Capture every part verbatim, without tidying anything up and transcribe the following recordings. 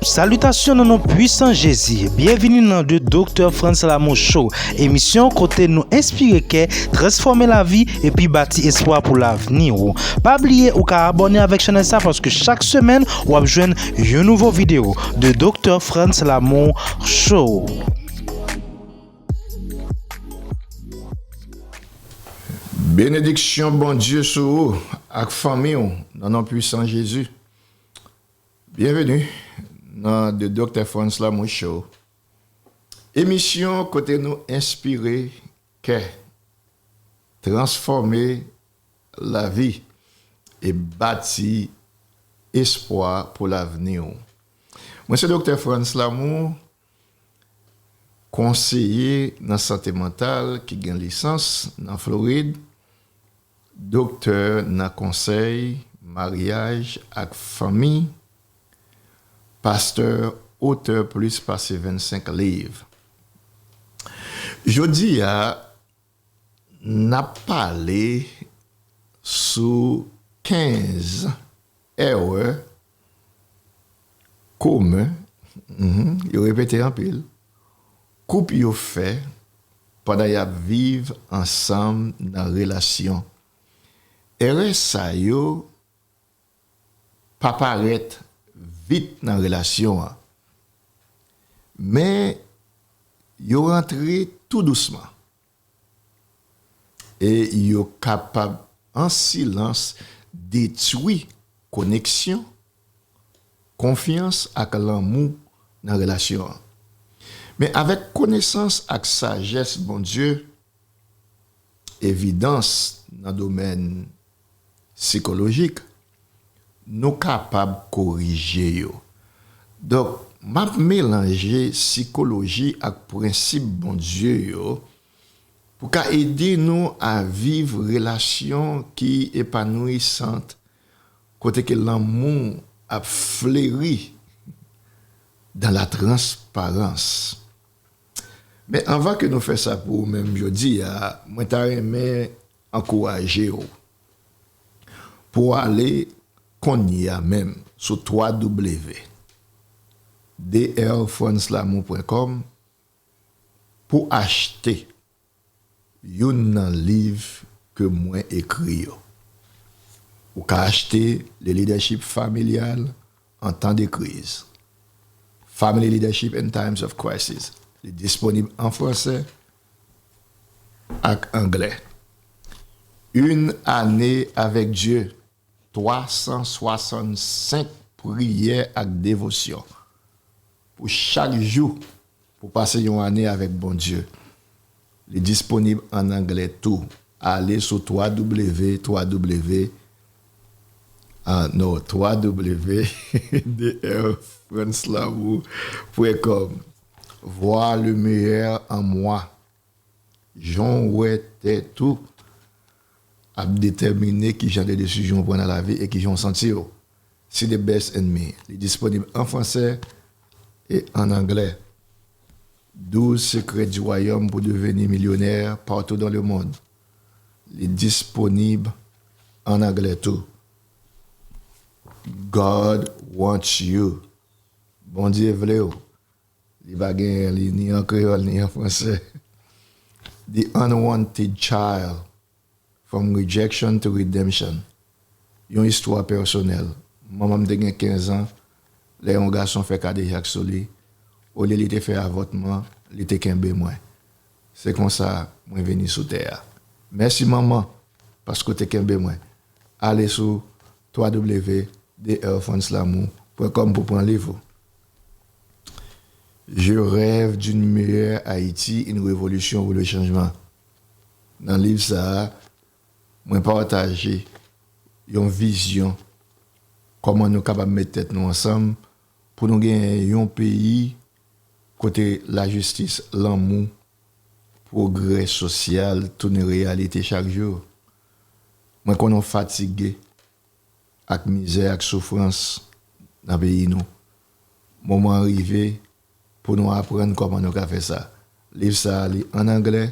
Salitasyon nan non pwisan Jezi. Byenvini nan The Docteur Frantz Lamour Show, emisyon kote nou enspire kè, transfòme lavi, epi bati espwa pou lavni w. Pa bliye ou ka abòne avèk chanèl sa, paske chak semèn w ap jwenn yon nouvo videyo. The Docteur Frantz Lamour Show. Benediksyon Bondye sou ou ak fanmi w nan non pwisan Jezi. Byenveni nan The Docteur Frantz Lamour Show, emisyon kote nou enspire kè, transfòme lavi e bati espwa pou lavni w. Mwen se Doktè Frantz Lamour, konseye nan sante mantal ki gen lisans nan Florid, doktè nan konsèy, maryaj ak fanmi, pastè, otè plis pase vennsenk liv. Jodi a, n ap pale sou kenz erè komen, mhm, yo repete anpil, koup yo fè pandan y ap viv ansanm nan relasyon. Erè sa yo pa parèt vit nan relasyon an, men yo rantre tou dousman. E yo kapab an silans detwi koneksyon, konfyans ak lanmou nan relasyon an. Men avèk konesans ak sajès Bondye, evidans nan domèn sikolojik, nou kapab korije yo. Donk, m ap melanje sikoloji ak prensip Bondye yo pou ka ede nou a viv relasyon ki epanouisan, kote ke lanmou ap fleri dans la transparence. Men anvan ke nou fè sa pou ou menm jodi a, mwen ta renmen ankouraje w pou w ale kounye a menm sou twa W D R Frantz Lamour pwen kòm pou achte youn nan liv ke mwen ekri yo. Ou ka achte Le leadership familial en temps de crise, Family Leadership in Times of Crisis. Li disponib an fransè ak anglè. Une année avec Dieu, twa san swasannsenk priyè ak devosyon pou chak jou pou pase yon ane avèk Bondye. Li disponib an anglè tou. Ale sou twa W, twa W, ah, non, twa W D R Frantz Lamour pwen kòm. Voir le meilleur en moi. Jan w wè tèt ou ap detèmine ki jan de desizyon w pran nan lavi e ki jan w santi w. See the Best in Me. Li disponib an fransè e an anglè. Douze secrets du royaume pour devenir millionnaire partout dans le monde. Li disponib an anglè tou. God wants you. Bondye vle w. Li pa genyen li ni an kreyòl ni an fransè. The Unwanted Child, From Rejection to Redemption. Yon istwa pèsonèl. Manman m te gen kenz an, lè yon gason fè kadejak sou li, olye li te fè avòtman, li te kenbe mwen. Se konsa mwen vini sou tè a. Mèsi manman, paske w te kenbe mwen. Ale sou twa W D R Frantz Lamour pwen kòm pou pran liv ou. Je rêve d'une meilleure Haïti, une révolution pour le changement. Nan liv sa a, mwen pataje yon vizyon kòman nou kapab met tèt nou ansanm pou nou genyen yon peyi kote lajistis, lanmou, pwogrè sosyal tounen reyalite chak jou. Mwen konnen w fatige ak mizè ak soufrans nan peyi nou. Moman an rive pou nou aprann kòman nou ka fè sa. Liv sa a, li an anglè,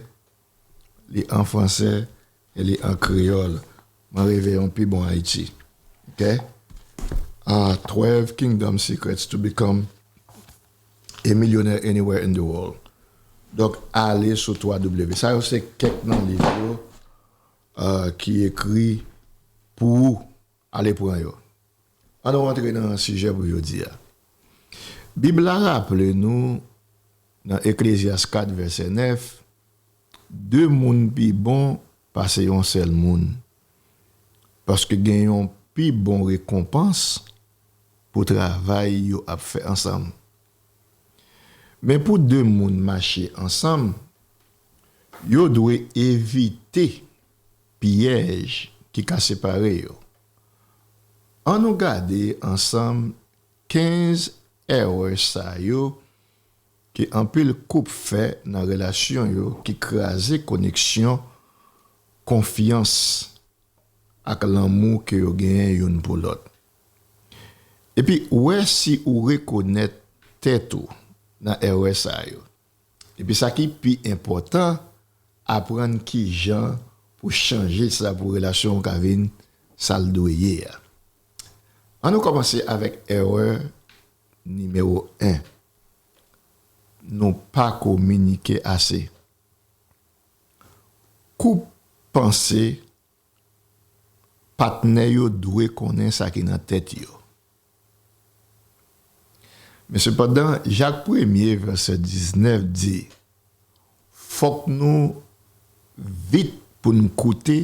li an fransè e li an kreyòl. Mwen reve yon pi bon Ayiti. Ok? Ah, Twelve Kingdom Secrets to Become A Millionaire Anywhere in the World. Donk, ale sou twa W. Sa yo se kèk nan liv yo uh, ki ekri pou ou. Ale pran yo. Ann nou rantre nan sijè pou jodi a. Bib la raple nou nan Eklezyas kat vèsè nèf, de moun pi bon pase yon sèl moun, paske gen yon pi bon rekonpans pou travay yo ap fè ansanm. Men pou de moun mache ansanm, yo dwe evite pyèj ki ka separe yo. Ann nou gade ansanm kenz erè sa yo ke anpil koup fè nan relasyon yo ki kraze koneksyon, konfyans ak lanmou ke yo genyen youn pou lòt. Epi wè si ou rekonèt tèt ou nan erè sa yo. Epi sa ki pi enpòtan, aprann kijan pou chanje sa pou relasyon w ka vin sa l dwe ye a. Ann nou kòmanse avèk erè nimewo en. Nou pa kominike ase. Koup panse patnè yo dwe konnen sa ki nan tèt yo. Men sepandan, Jak premye, vèsè diznèf di, fòk nou vit pou n koute,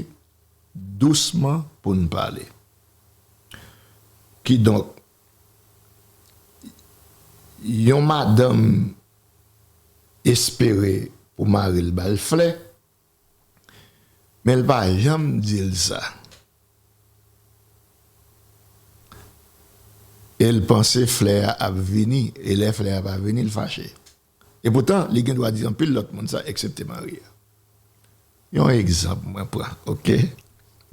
dousman pou n pale. Kidonk, yon madanm espere pou mari l ba l flè, men l pa janm di l sa. E l panse flè a ap vini, e lè flè a pa vini, l fache. E poutan, li gen dwa di anpil lòt moun sa, eksepte mari a. Yon egzanp mwen pran, oke?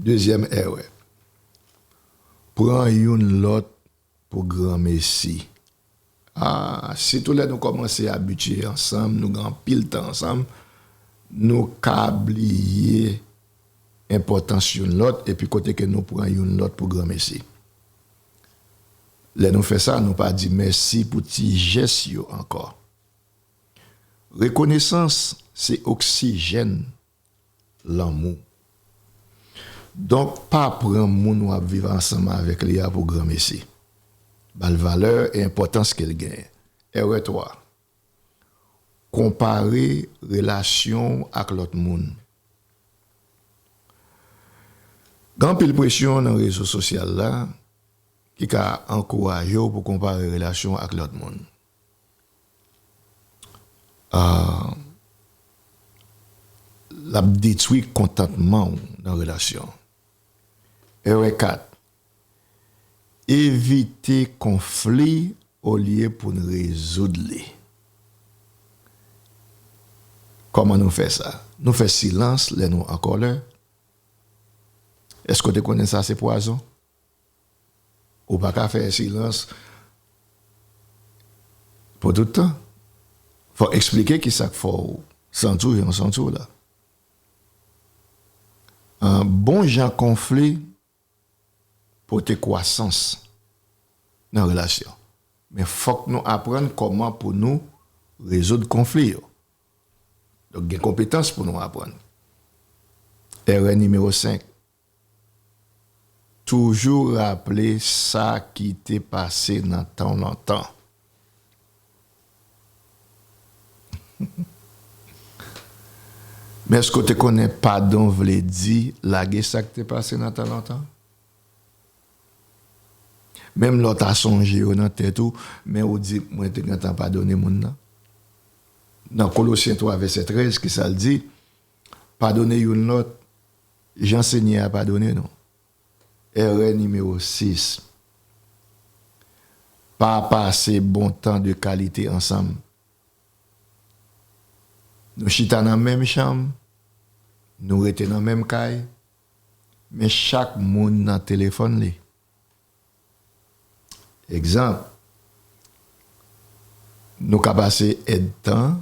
Dezyèm erè. Pran youn lòt pou granmesi. Ah, sitou lè nou kòmanse abitye ansanm, nou gen anpil tan ansanm, nou ka bliye enpòtans youn lòt epi kote ke nou pran youn lòt pou granmesi. Lè nou fè sa, nou pa di mèsi pou ti jès yo ankò. Rekonesans se oksijèn lanmou. Donk, pa pran moun w ap viv ansanm avèk li a pou granmesi. Ba l valè e enpòtans ke l genyen. Erè twa. Konpare relasyon w ak lòt moun. Gen anpil presyon nan rezo sosyal la ki ka ankouraje w pou konpare relasyon w ak lòt moun. Ah, l ap detwi kontantman w nan relasyon. Erè kat. Evite konfli olye pou n rezoud li. Kòman nou fè sa? Nou fè silans lè nou an kòlè. Èske w te konnen sa se pwazon? Ou pa ka fè silans pou tout tan. Fò w eksplike ki sa k fè w santi w jan w santi w la. An bon jan konfli pote kwasans nan relasyon. Men fòk nou aprann kòman pou nou rezoud konfli yo. Donk, gen konpetans pou nou aprann. Erè nimewo senk. Toujou raple sa ki te pase nan tan lontan. Men èske w te konnen padon vle di lage sa k te pase nan tan lontan? Menm lè w ta sonje yo nan tèt ou, men ou di, "Mwen te gentan padone moun nan." Nan Kolosyen twa, vèsè trèz, ki sa l di? Padone youn lòt, jan Senyè a padone nou. Erè nimewo sis. Pa pase bon tan de kalite ansanm. Nou chita nan menm chanm, nou rete nan menm kay, men chak moun nan telefòn li. Egzanp, nou ka pase èdtan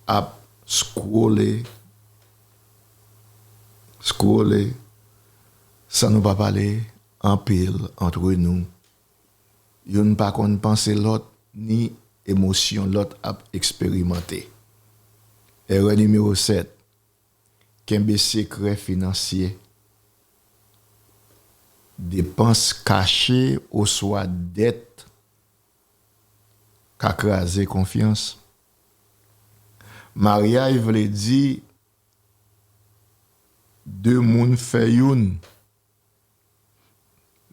ap scrolle, scrolle, san nou pa pale anpil antre nou. Youn pa konn panse lòt, ni emosyon lòt ap eksperimante. Erè nimewo sèt, kenbe sekrè finansye. Depans kache oswa dèt ka kraze konfyans. Maryaj vle di de moun fè youn,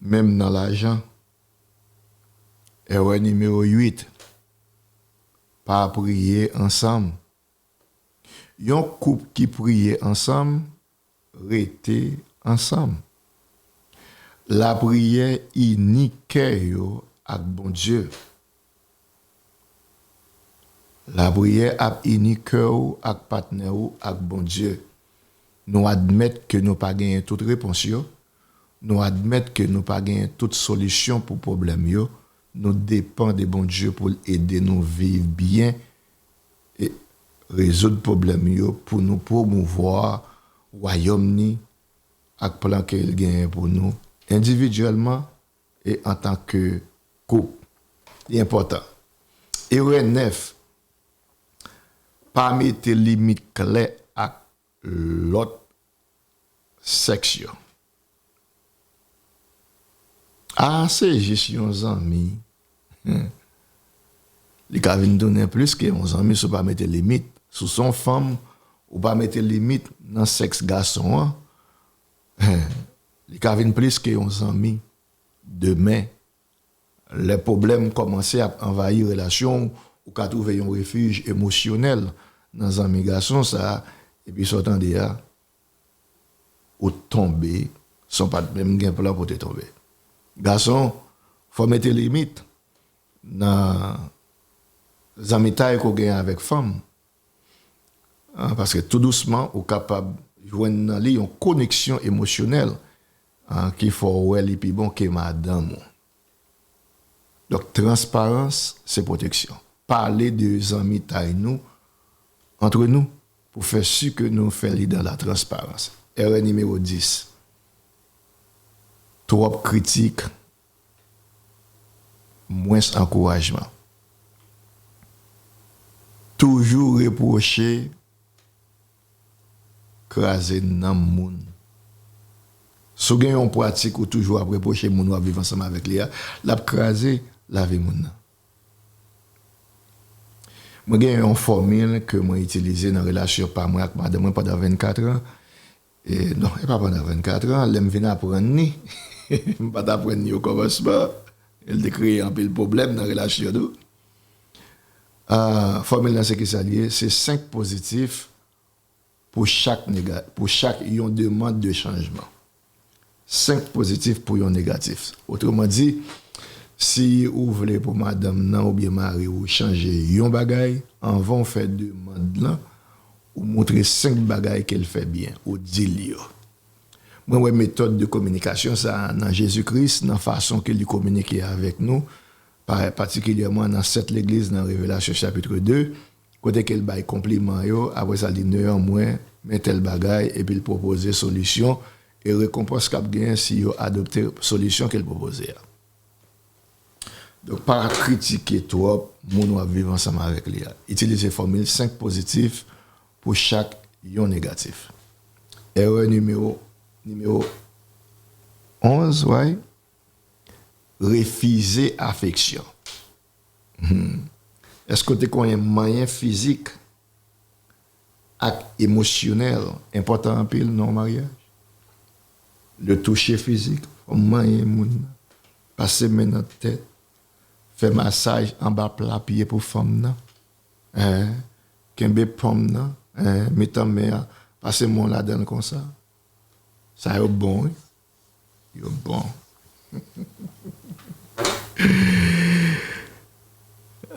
menm nan lajan. Erè nimewo uit, pa priye ansanm. Yon koup ki priye ansanm rete ansanm. Lapriyè ini kè yo ak Bondye. Lapriyè ap ini kè w ak patnè w ak Bondye. Nou admèt ke nou pa genyen tout repons yo. Nou admèt ke nou pa genyen tout solisyon pou pwoblèm yo. Nou depann de Bondye pou l ede nou viv byen e rezoud pwoblèm yo pou nou pwomouvwa wayòm ni ak plan ke l genyen pou nou endividyèlman e antanke koup. Li enpòtan. Erè nèf, pa mete limit klè ak lòt sèks yo. A, se jis yon zanmi. Li ka vin tounen plis ke yon zanmi si w pa mete limit. Si w se yon fanm, ou pa mete limit nan sèks gason an, li ka vin plis ke yon zanmi. Demen, lè pwoblèm kòmanse ap anvayi relasyon w, ou ka twouve yon refij emosyonèl nan zanmi gason sa a, epi sa w tande a, ou tonbe san w pa t menm gen plan pou w te tonbe. Gason, fò w mete limit nan zanmitay ke w genyen avèk fanm. Ah, paske tou dousman, ou kapab jwenn nan li yon koneksyon emosyonèl, ah, ki fè w wè li pi bon ke madanm ou. Donk, transparans, se pwoteksyon. Pale de zanmitay nou, antre nou, pou fè si ke nou fè li dan la transparans. Erè nimewo dis. Twòp kritik, mwens ankourajman. Toujou repwoche, kraze nanm moun. Si w gen yon pratik ou toujou ap repwoche moun w ap viv ansanm avèk li a, l ap kraze lavi moun nan. Mwen gen yon fòmil ke mwen itilize nan relasyon pa mwen ak madanm mwen pandan vennkat an. E, non, e pa pandan vennkat an, lè m vin aprann li, m pa t aprann li okòmansman, e l te kreye anpil pwoblèm nan relasyon nou. Ah, fòmil lan se kisa l ye? Se senk pozitif pou chak nega-, pou chak yon demann de chanjman. Senk pozitif pou yon negatif. Otreman di, si ou vle pou madanm nan oubyen mari ou chanje yon bagay, anvan w fè demann lan, ou montre senk bagay ke l fè byen, ou di l yo. Mwen wè metòd de kominikasyon sa a nan Jezi Kris, nan fason ke li kominike avèk nou, pa-, patikilyèman nan sèt legliz nan Revelasyon chapit de, kote ke l bay konpliman yo, apre sa l di, "Néanmoins, men tèl bagay," epi l pwopoze solisyon e rekonpans k ap genyen si yo adopte solisyon ke l pwopoze a. Donk, pa kritike twòp moun w ap viv ansanm avèk li a. Itilize fòmil senk pozitif pou chak yon negatif. Erè nimewo, nimewo onz, right? Refize afeksyon. Hmm. Èske w te konnen manyen fizik ak emosyonèl enpòtan anpil nan yon maryaj? Le toucher physique, fò w manyen moun nan, pase men nan tèt, fè masaj anba pla pye pou fanm nan, hein, kenbe pòm nan, hein, met an men an, pase men w ladan l konsa. Sa yo bon, wi. Yo bon.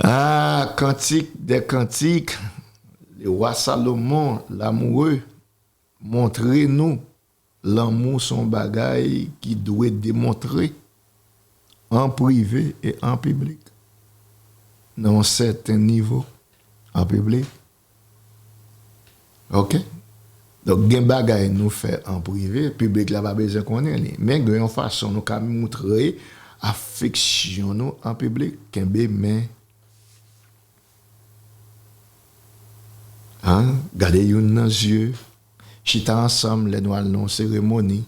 Ah, Cantique des Cantiques, le roi Salomon, l'amoureux, montre nou lanmou se yon bagay ki dwe demontre an prive e an piblik. Nan yon sèten nivo, an piblik. Oke? Donk, gen bagay nou fè an prive, piblik la pa bezwen konnen li. Men gen yon fason nou ka moutre afeksyon nou an piblik. Kenbe men, An, gade youn nan zye, chita ansanm lè nou al nan yon seremoni,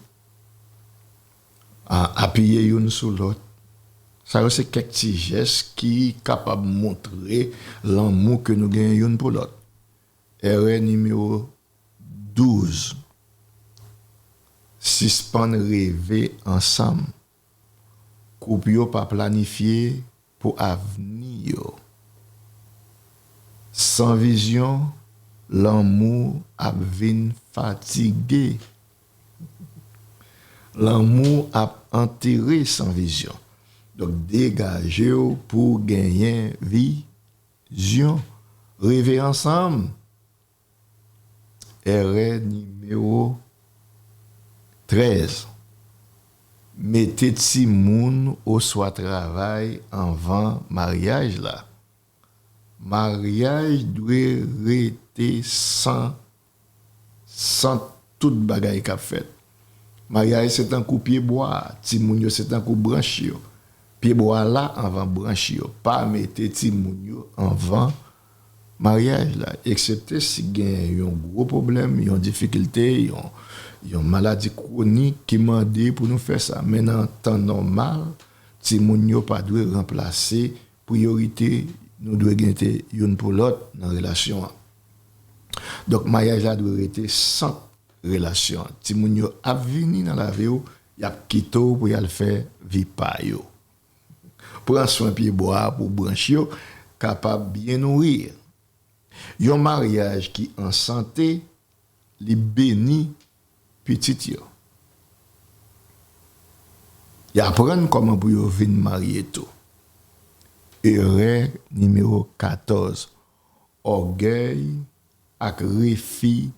a, apiye youn sou lòt. Sa yo se kèk ti jès ki kapab montre lanmou ke nou genyen youn pou lòt. Erè nimewo douz, sispann reve ansanm. Koup yo pa planifye pou avni yo. San vizyon, lanmou ap vin fatige. Lanmou ap antere san vizyon. Donk, degaje w pou w genyen vizyon. Reve ansanm. Erè nimewo trèz. Mete timoun oswa travay anvan maryaj la. Maryaj dwe rete san, san tout bagay k ap fèt. Maryaj se tankou pyebwa a, timoun yo se tankou branch yo. Pyebwa a la anvan branch yo. Pa mete timoun yo anvan maryaj la, eksepte si gen yon gwo pwoblèm, yon difikilte, yon, yon maladi kwonik ki mande pou nou fè sa. Men nan tan nòmal, timoun yo pa dwe ranplase priyorite nou dwe gen te youn pou lòt nan relasyon an. Donk, maryaj la dwe rete sant relasyon an. Timoun yo ap vini nan lavi w, y ap kite w pou y al fè vi pa yo. Pran swen pyebwa a pou branch yo kapab byen nouri. Yon maryaj ki an sante, li beni pitit yo. Y aprann kòman pou yo vin marye tou. Erè nimewo katòz, ògèy ak refi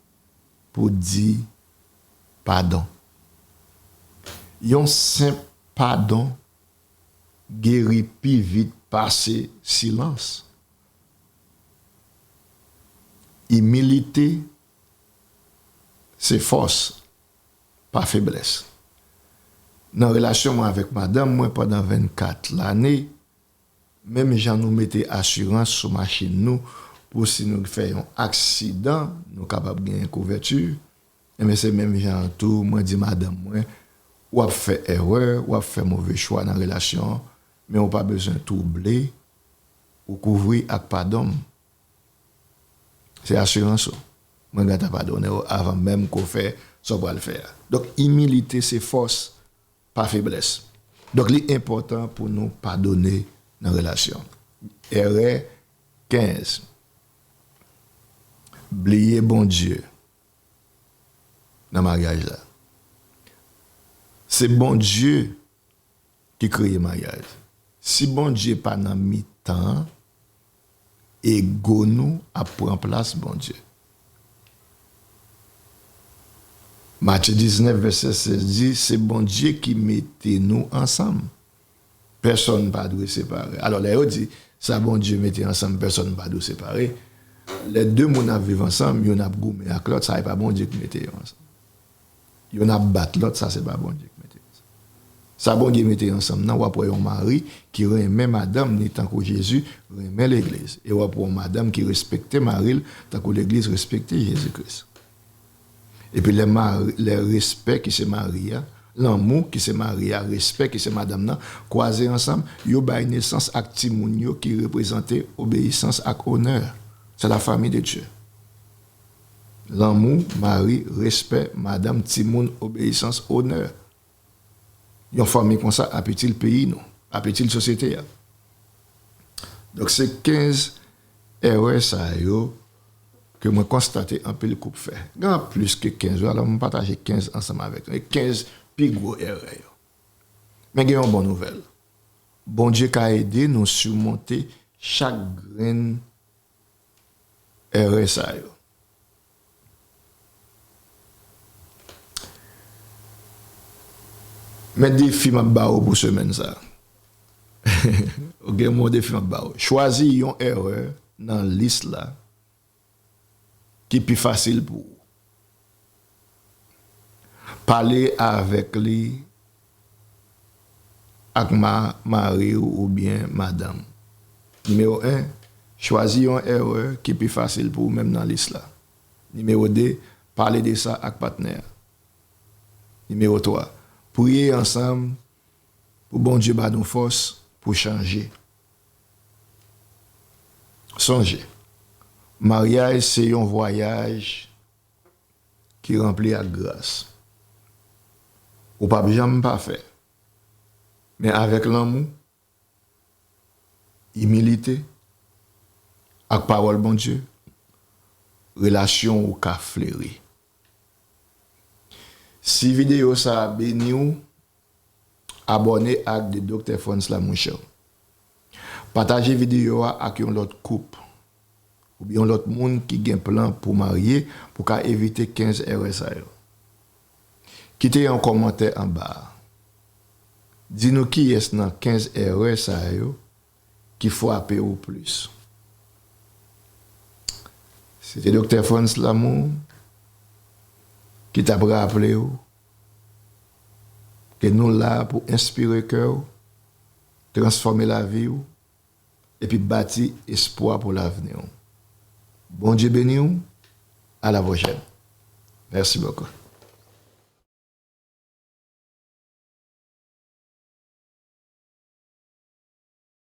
pou di padon. Yon senp padon geri pi vit pase silans. Imilite se fòs, pa feblès. Nan relasyon mwen avèk madanm mwen pandan vennkat lane, menm jan nou mete asirans sou machin nou pou si nou fè yon aksidan, nou kapab genyen kouvèti, enben se menm jan an tou, mwen di madanm mwen, w ap fè erè, w ap fè move chwa nan relasyon an, men ou pa bezwen twouble, ou kouvri ak padon m. Se asirans ou. Mwen gentan padone w avan menm ke w fè sa w pral fè a. Donk, imilite se fòs, pa feblès. Donk, li enpòtan pou nou padone nan relasyon. Erè kenz. Bliye Bondye nan maryaj la. Se Bondye ki kreye maryaj. Si Bondye pa nan mitan an, ego nou ap pran plas Bondye. Matye diznèf, vèsè sèz di, se Bondye ki mete nou ansanm. Pèsonn pa dwe separe. Alò, lè yo di, sa Bondye mete ansanm, pèsonn pa dwe separe, lè de moun ap viv ansanm, youn ap goumen ak lòt, sa e pa Bondye ki mete yo ansanm. Youn ap bat lòt, sa se pa Bondye ki mete yo ansanm. Sa Bondye mete yo ansanm nan, w ap wè yon mari ki renmen madanm ni tankou Jezi renmen legliz. E w ap wè yon madanm ki respekte mari l tankou legliz respekte Jezi Kris. Epi lè mari, lè respè ki se mari a, lanmou ki se mari a, respè ki se madanm nan, kwaze ansanm, yo bay nesans ak timoun yo ki reprezante obeyisans ak onè. C'est la famille de Dieu. Lanmou, mari, respè, madanm, timoun, obeyisans, onè. Yon fanmi konsa ap itil peyi nou, ap itil sosyete a. Donk, se kenz erè sa yo ke mwen konstate anpil koup fè. Gen plis ke kenz, wi, alò mwen pataje kenz ansanm avèk nou. E kenz pi gwo erè yo. Men gen yon bon nouvèl. Bondye ka ede nou simonte chak grenn erè sa yo. Men defi m ap ba ou pou semèn sa. Ok, men yon defi m ap ba ou. Chwazi yon erè nan lis la ki pi fasil pou ou. Pale avèk li ak ma, mari w oubyen madanm. Nimewo en, chwazi yon erè ki pi fasil pou ou menm nan lis la. Nimewo de, pale de sa ak patnè a. Nimewo twa, priye ansanm pou Bondye ba nou fòs pou chanje. Sonje, maryaj se yon vwayaj ki ranpli ak gras. Ou p ap janm pafè, men avèk lanmou, imilite, ak pawòl Bondye, relasyon ou ka fleri. Si videyo sa a beni w, abòne ak The Doktè Frantz Lamour Show. Pataje videyo a ak yon lòt koup oubyen yon lòt moun ki gen plan pou marye pou ka evite kenz erè sa yo. Kite yon kòmantè anba a. Di nou kiyès nan kenz erè sa yo ki frape w plis. Se te Doktè Frantz Lamour ki t ap raple w ke nou la pou enspire kè w, transfòme lavi w, epi bati espwa pou lavni w. Bondye beni w. À la prochaine. Merci beaucoup.